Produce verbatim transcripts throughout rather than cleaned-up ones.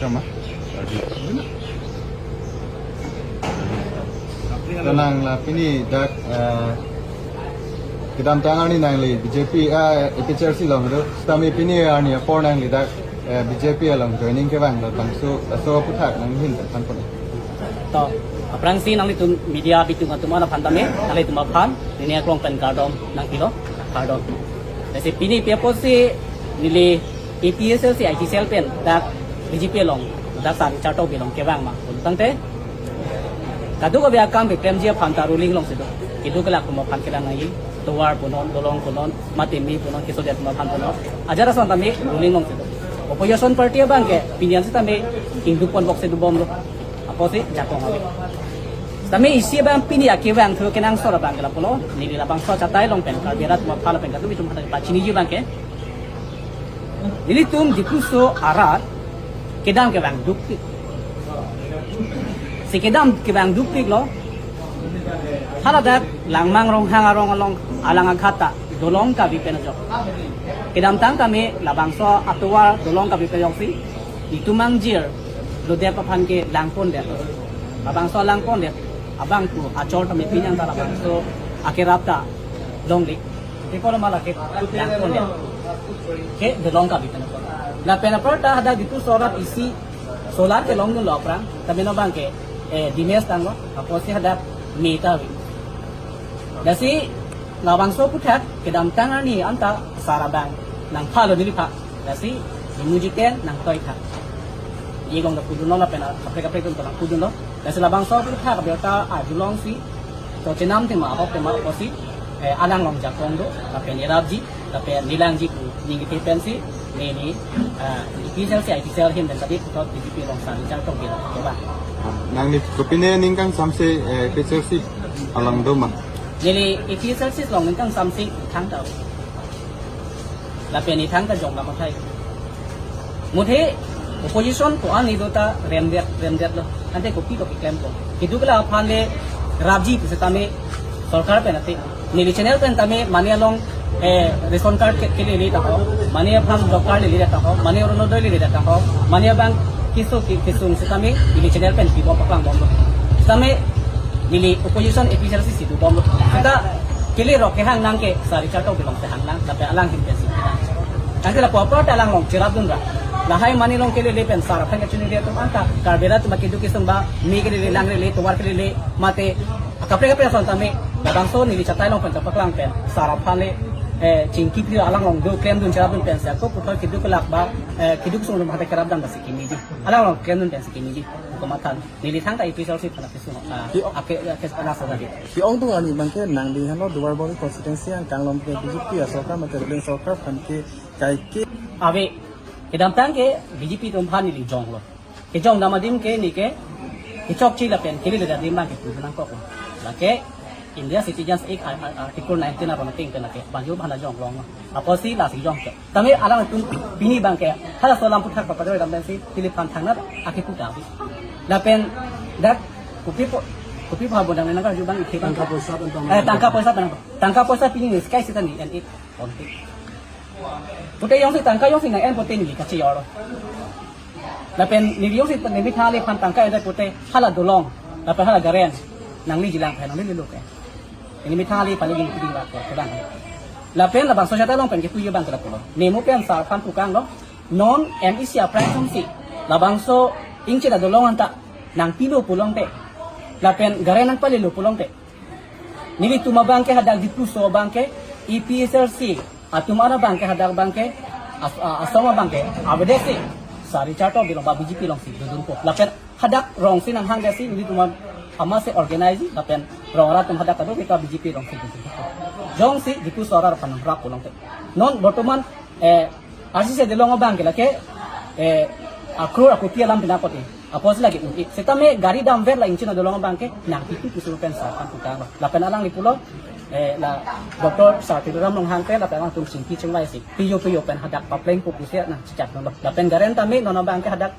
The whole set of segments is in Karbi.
Sama. Tenang la pini dak eh, kedamtang arni nangli B J P eh, A P H L C along do. Sitame pini arni apor nangli dak eh, B J P along joining kevang labangso laso aphuthak nanghin than pon. To, aphrangsi nanglitum media bitung atum aphan tame, nanglitum aphan, neli aklong pen kardom nangpilo, kardom. Lasi pini pi apotsi neli A P H L C I T cell pen dak B J P along, dak Sir Richard Tokbi along kevang ma pulo tangte, kadokave akam keklemji aphan ta ruling alongsi do. Keduk kelak atum aphan kelang nangji, tovar punon, dolong punon, mate me punon, keso det atum aphan punon. Ajat ason tame ruling alongsi do. Opposition party abang ke pini an sitame ingduk ponbok si dobomlo. Apotsi jakong ave. Sitame isi abang pini akevang thu kenangsot abang ke lapulo, neli labangso achatai along pen, Karbi arat atum aphan lapen kadokave atum aphan pachiniji abang ke, nelitum Diphu aso arat kedam kevang dukpik. Si kedam kevang dukpiklo. Hala dak Langmang Ronghang arong along alang aghat ta dolong kabi pen ajok. Kedamtang tame labangso atovar dolong kabi pen ajoksi itum angjir lodep aphan kelang pondet. Labangso lang pondet abang pu achor tame pini an ta labangso akerap ta longle. Tipo lo mala kelang pondet. Ke dolong kabi pen ajok. Lapen apar ta hadak Diphu aso arat isi solar kelongdunlo aphrang, tame non abang ke eh, dimes tanglo, apotsi hadak me ta ave. Lasi labangso aphuthak kedamtang arni anta Sir abang nangphalo neliphan. Lasi nimu jiten nangtoitha. Ye along ta pudunlo lapen kaprek kaprek atum ta nangpudunlo. Lasi labangso aphuthak abirta arjulongsi, to chenam tema ahok tema apotsi eh, alang along jakong do, lapen erapji, lapen nelangji pu ning kethe pensi, neli eh, A P H L C I T cell ahin pen tadi puthot B J P along Sir Richard Tokbi along kevang. Nangli kopine ning kangsamse eh, A P H L C along do ma? Neli A P H L C along ning kangsamse thangta. Lapen ithang ta jong lama thai. Muthe opposition ko-an ido ta remdet, remdetlo. Ante kopi kopi klempo. Keduk kelak aphan le rapji pusitame sorkar pen ate. Neli channel pen tame mane along eh, ration card ke, kelele ta ho. Mane aphan job card lele ta ho. Mane Orunodoi lele ta ho. Mane abang keso ke, kesung sitame neli channel pen pibom paklangbomlo. Sitame neli opposition A P H L C si dobomlo. Sita kele rok kehang nang ke Sir Richard Tokbi alongsi hang nang, lapen alang ahin pensi. Tangte lapu apor ta alang along cherapdun ra. Lahai mane along kelele pen Sir aphan kachiningri atum anta Karbi arat atum keduk kesung ba me kelele, lang lele, tovar kelele, mate kaprek kaprek ason tame labangso neli chatai along pen kapaklang pen Sir aphan le eh, chingki phli alang along do klemdun cherapdun pensi ako puthot keduk kelak ba eh, keduk sung atum hadak kerapdam basi kemeji. Alang along klemdun pensi kemeji. Komathan. Neli thangta A P H L C aphan kesung, ah, Ki- ake, ake, ana sa jadi. Ki-ong tung ani abang ke nangli henlo Duarbagori constituency angkang along ke B J P asorkar mate ruling sorkar aphan ke kaike. Ave, kedamtang ke B J P atum aphan neli jonglo. Kejongdam adim ke neli ke kechokche lapen keledet adim abang ke pudun nangkoklo. Lake India Citizens Act ar-, ar-, Article nineteen arong ateng pen lake bangjo aphan jonglonglo. Apotsi lasi jongke. Tame alanglitum pini abang ke halaso alam aphuthak papadoi dam pensi neliphan thangnat akepu ta ave. Lapen dak kopi po, kopi pha bodang nang karju abang ke abang. Tangka poisa pen tang. Eh, tangka poisa pen. Tangka poisa pini ni sky sita ni en it konti. Pute jongsi tangka jongsi nang en pute neli kachejor. Lapen neli jongsi neli methang aliphan tangka en pute hala dolong, lapen hala garen nangli jilang pen nangli leluk ke. Neli methang aliphan neli kiding rak ke abang. Lapen labangso achatai along pen kepuji abang ke lapulo. Nimu pen Sir aphan pukanglo. Non M A C aphrang atumsi labangso ingchina dolong anta nangpilo pulote, lapen garen nangpalilo pulote, nelitum abang ke hadak Diphu aso abang ke A P H L C atum ara abang ke hadak abang ke as-, a-, asong abang ke avedetsi Sir Richard Tokbi along ba B J P alongsi dodunpo. Lapen hadak rongsi nanghangdetsi nelitum amatsi organize lapen rong arat atum hadak kadokave B J P alongsi dodunpo. Jongsi Diphu aso arat aphan nangrap pulote. Non bortoman eh, R C C dolong abang ke lake, eh, akror akoti alam pina kote. Apotsi lake un-e. Sitame gari damver la ingchina dolong abang ke nangpipi kusur pen Sir aphan putanglo. Lapen alangli pulo, eh, la Doctor Sir Tuliram Ronghang pen lapen alangtum chingki chingvaisi. Piyo piyo pen hadak paplengpo pusi nangchechakdunlo. Lapen garen tame non abang ke hadak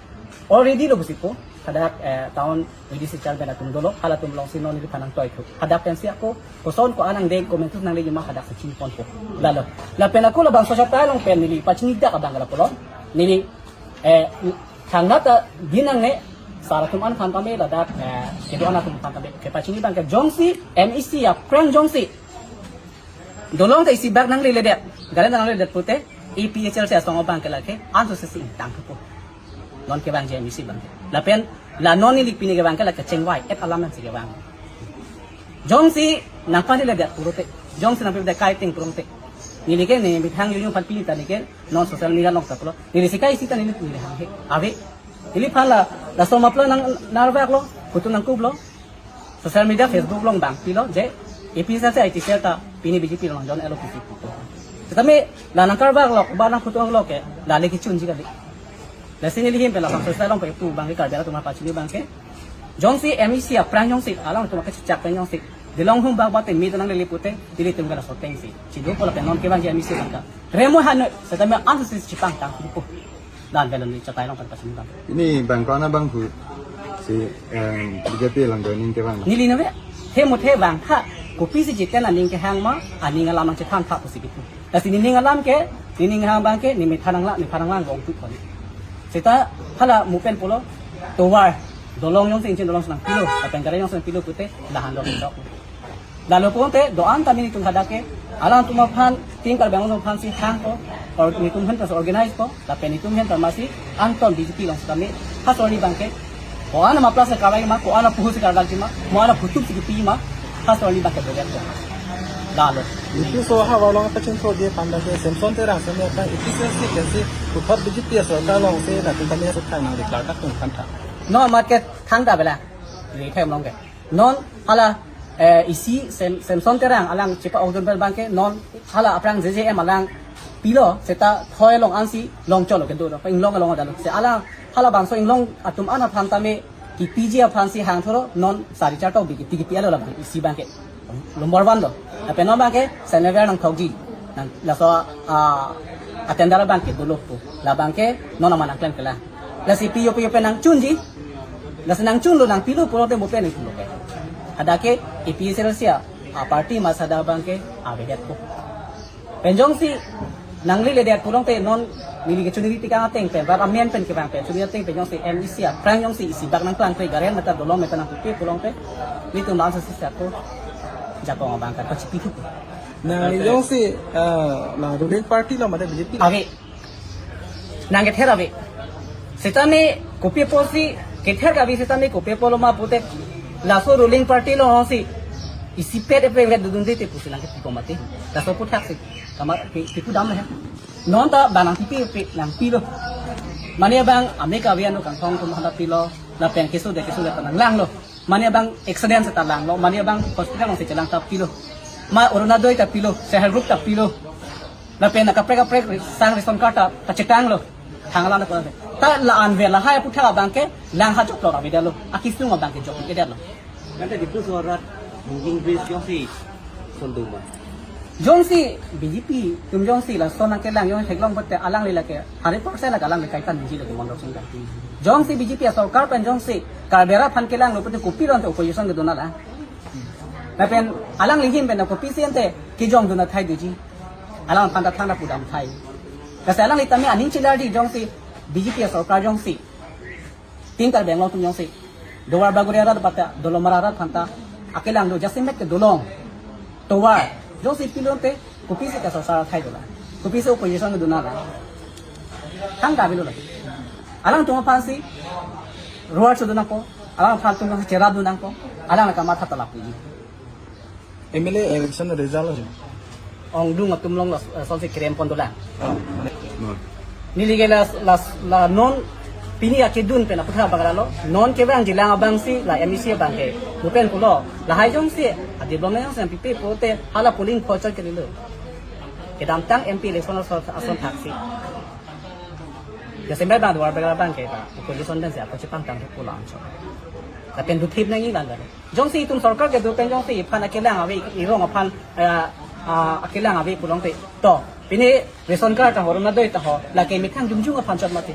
already lo pusi pu. Hadak, eh, town V D C chairman atum dolo, halatum alongsi non neliphan nangtoithu. Hadak pensi ako koson ko-an angdeng komentus nanglejima hadak si chiniponpo. Lalo. Lapen ako labangso achatai along pen neli pachinidak abang lapulo. Neli, eh, Thangnat ta din nangne, sar atum an aphan tame ladak, eh, kedo-an atum aphan tame kepachini abang ke jongsi M E C aphrang jongsi dolong ta isi bak nangleledet, gari nangleledet pute, A P H L C asong abang ke lake anso sesi ingtang thupo. Non kevangji M E C abang ke. Lapen la non neli pini kevang ke lake chengvai-et alam nangsi kevang. Jongsi nangpaledet pulote, jongsi nangpaledet kai ting pulote, neli ke ne methang yuyung aphan pini ta neli ke non social media along ta pulo. Neli si kai isi ta neli, neli hanghe. Ave. Neliphan la, laso maplo nang narveklo, kutu nangkuplo. Social media, Facebook along bang pilo, je A P H L C I T cell ta pini B J P along join-etlo pusi pu. Setame la nangkarvaklo, ba nangkutunglo ke, la le kechunji kali. Lasi neli ahin pen labangso asai along pu abang ke Karbi atum apachini abang ke. Jongsi M E C aphrang jongsi alanglitum akechechak pen jongsi dolong hum bak bate mi ta nanglele pute, nelitum ke laso atengsi chidopo lapen non kevangji M E C abang ke remo hanoi, setame ansi chepangtang thupo. Dan belon ni chatai along pen pachini abang. Ini bang kona bang hu si, em, B J P along joining kevang. Neli nave, he muthe bang tha, kopisi chiten aning kehang ma, aning alam nangchethan tha pusi kipu. Lasi nening alam ke, nening hang abang ke, ne methan nanglang, ne than nanglang bong tu koni. Seta hala mupen pulo, tovar, dolong jongsi ingchin dolong si nangpilo, lapen gari jongsi nangpilo pute, lahan dok dok. Lalo pute, do-an ta nelitum hadak ke, alangtum aphan, Team Karbi Anglong aphan si hangpo, or netum ahin ta organize po, lapen netum ahin ta masi, anton B J P along si kami, ha sorry abang ke, ko-an ama plus karlai ma, ko-an apuhu si karlai ma, ko-an aphutup si kipi ma, ha sorry abang ke dodet po. Lalo. Itu so ha walong apa chinthro dia panda ke Samson Terang sami apa itu sih kan si puthot B J P asor kalong si na tu kami asor thang nang declare tak tung kan tak. No market thang ta bela. Ni thai mlong ke. Non hala, eh, isi Sem-, Samson Terang alang chepa-ok dun abang ke non hala aphrang J J M alang pilo seta thoi along ansi long cholo kedo do. Inglong along adalo. Se alang halabangso inglong atum an aphan tame kipiji aphan si hangthoro non sari char tok bi kipi kipi alo labang isi abang ke. Number one do. Lapen non abang ke Senator nangthokji. Nang laso, ah, attender abang ke dolo pu. Labang ke non aman nangklem kelang. Lasi piyo piyo pen nangchunji. Lasi nangchunlo nangpilo pulote mo pen nangpilo ke. Hadak ke A P H L C a, a party masa hadak abang ke avedet po. Pen jongsi nangleledet pulote non neli ke chuniri tikang ateng pen, rat amen pen kevang pen, chuniri ateng pen jongsi M E C aphrang jongsi isi bak nangklangkle gari meta dolong meta nangpipe pulote, nelitum bangso sisa ko jakong abang ke pachipi thupo. Nang jongsi, eh, la ruling party lo mate B J P? Ave. Nang kether ave. Setame kopi apotsi kether kave setame kopi apotlo ma pute laso ruling party alongsi isipet epe vet dudun dete pusi nang ketipo mate. Laso aputhaksi. Kama pi-, pipu dam he. Non ta bang nangpipe pe nangpilo. Mane abang ame kave ano kangthong atum handa pilo. Lapen keso de keso de ta nanglanglo. Mane abang accident seta langlo, mane abang hospital alongsi chelang ta pilo. Ma Orunodoi ta pilo, self help group ta pilo. Lapen kaprek kaprek sang ration card ta, ta chetanglo. Thang alam ta pilo. Ta la-an ave lahai aputhak abang ke lang ha joklo ra vedetlo. Akisung abang ke joklo vedetlo. Nang ta Diphu sorat moving bridge jongsi sonduma. Jongsi B J P atum jongsi lason nangkelang jongsi theklong pute alangli lake hundred percent lake alangli kaitan ningje lake Mondol Sing Karbi. Jongsi B J P asorkar pen jongsi Karbi arat aphan kelanglo pute kopi ronte opposition kedun ala. Lapen alangli ahin pen kopisi ante kejong dun athai doji. Alangphan ta thangta pudam athai. Lasi alangli tame aning chelarji jongsi B J P asorkar jongsi Team Karbi Anglong atum jongsi Duarbagori arat pata Dolamara arat aphanta akelang do jasemet ke dolong tovar jongsi pilote kopisi ke sosar athai dolang, kopisi opposition kedun ala. Thangta avelo la. Alangtum aphansi ruar chodun nangpo, alangtum aphansi cherap dun nangpo, alang kamatha ta lapuji. M L A election result lo. Ongdung atum along la, eh, sonsi kerem pon dolang. Oh. Neli ke la, la, la non pini akedun pen aputhak abang lalo. Non kevangjilang abangsi la M E C abang ke. Mupen pulo. Lahai jongsi a development jongsi nangpipe pute hala polling pho chot ke lilo. Kedamtang M P election ason, ason thaksi. Jasemet abang Duarbagori abang ke ta opposition pensi ako chepangtang pulo anchot. Lapen duthip nangji abang ke. Jongsi itum sorkar kedo pen jongsi iphan akelang ave, irong aphan, eh, ah, akelang ave pulote. To, pini ration card ta ho, Orunodoi ta ho, lake methang jumjung aphan chot mati.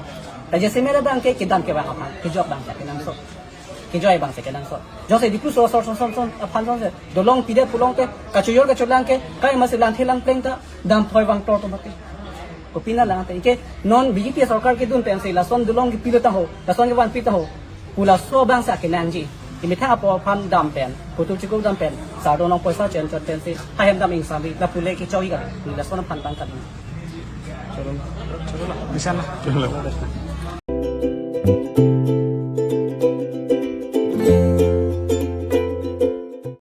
Ta jasemet abang ke kedam kevang aphan, kejok abang si kenangsot. Kejoi abang si kenangsot. Jongsi Diphu so, so, so, so, so, aphan jongsi dolong pidet pulote, kachojor kacholang ke, kai masi langthe langpleng ta, dam phoi vang tor to mati. Kopina lang te ke non B J P sorkar kedun pensi lason dulong kepilo ta ho, lason kevan pi ta ho. Pu laso abang si akenangji. Imethang apor aphan dam pen, putu chikuk dam pen, sardon nong poisa chen chot pensi, hahem dam ingsamri, lapu le kechohi kali, ni lason aphan abang kali. Bisa na.